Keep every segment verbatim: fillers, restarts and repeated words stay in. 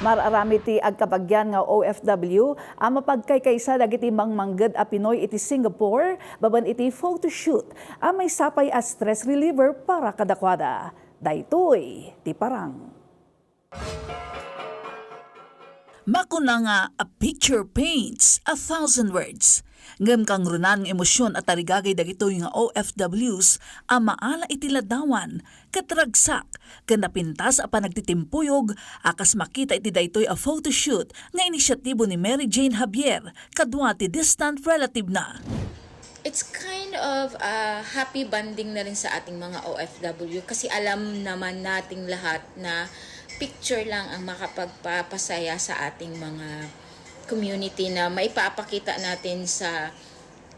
Mar-aramid ti agkabagian nga O F W a mapagkaykaysa dagiti mangmangged a Pinoy iti Singapore babaen iti photoshoot a maysa pay a stress reliever para kadakuada. Daytoy ti parang. Makuna nga a picture paints a thousand words. Ngem kangrunan nga emosyon a tarigagay dagitoy nga O F Ws a maala iti ladawan ket ragsak ken napintas a panagtitimpuyog a kas makita iti daytoy a photoshoot nga inisyatibo ni Mary Jane Javier kadua ti distant relative na. It's kind of a happy bonding na rin sa ating mga O F W kasi alam naman nating lahat na picture lang ang makapagpapasaya sa ating mga community na maipapakita natin sa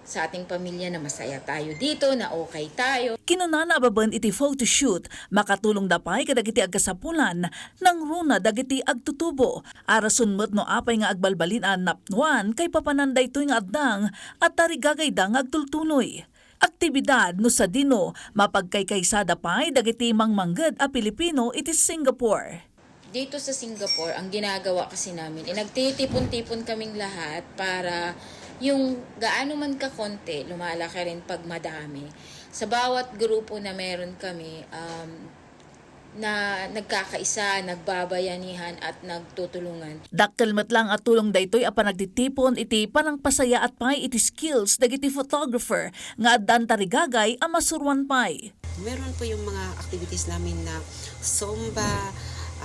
sa ating pamilya na masaya tayo dito, na okay tayo. Kinunana a babaen iti photoshoot, makatulongda pay kadagiti agkasapulan nangruna dagiti agtutubo. A rason met no apay nga agbalbalin a napnuan kaipapanan daytoy nga addang a tarigagayda nga agtultuloy. Aktibidad no sadino mapagkaykaysada pay dagiti mangmangged a Pilipino iti Singapore. Dito sa Singapore, ang ginagawa kasi namin, eh, nagtitipon-tipon kaming lahat para yung gaano man kakonti, lumalaki rin pag madami. Sa bawat grupo na meron kami, um, na nagkakaisa, nagbabayanihan at nagtutulungan. Dakkel met lang a tulong daytoy a panagtitipon iti panangpasayaat pay iti skills dagiti photographer nga addan tarigagay a masuroan pay. Meron po yung mga activities namin na Zumba,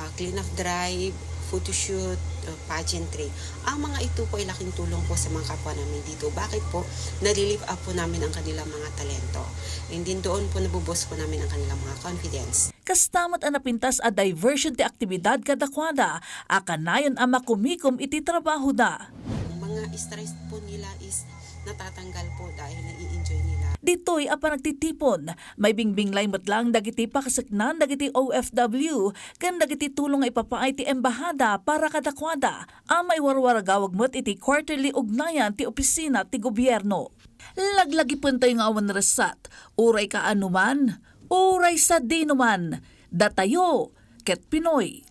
ah, clean-up drive, photoshoot, ah, pageantry. Ang mga ito po ay laking tulong po sa mga kapwa namin dito. Bakit po? Nalilift up po namin ang kanilang mga talento. And then doon po nabubuhos po namin ang kanilang mga confidence. Kasta met a napintas a diversion ti aktibidad kadakuada a kanayon a makumikom iti trabahoda. Ang mga stress po nila is natatanggal po dahil nai-enjoy nila. Ditoy a panagtitipon, maibingbinglay met lang dagiti pakaseknan dagiti O F W ken dagiti tulong nga ipapaay ti embahada para kadakuada a maiwarwaragawag met iti quarterly ugnayan ti opisina ti gobierno. Laglagipentayo nga awan resat, uray kaano man, uray sadino man, datayo ket Pinoy.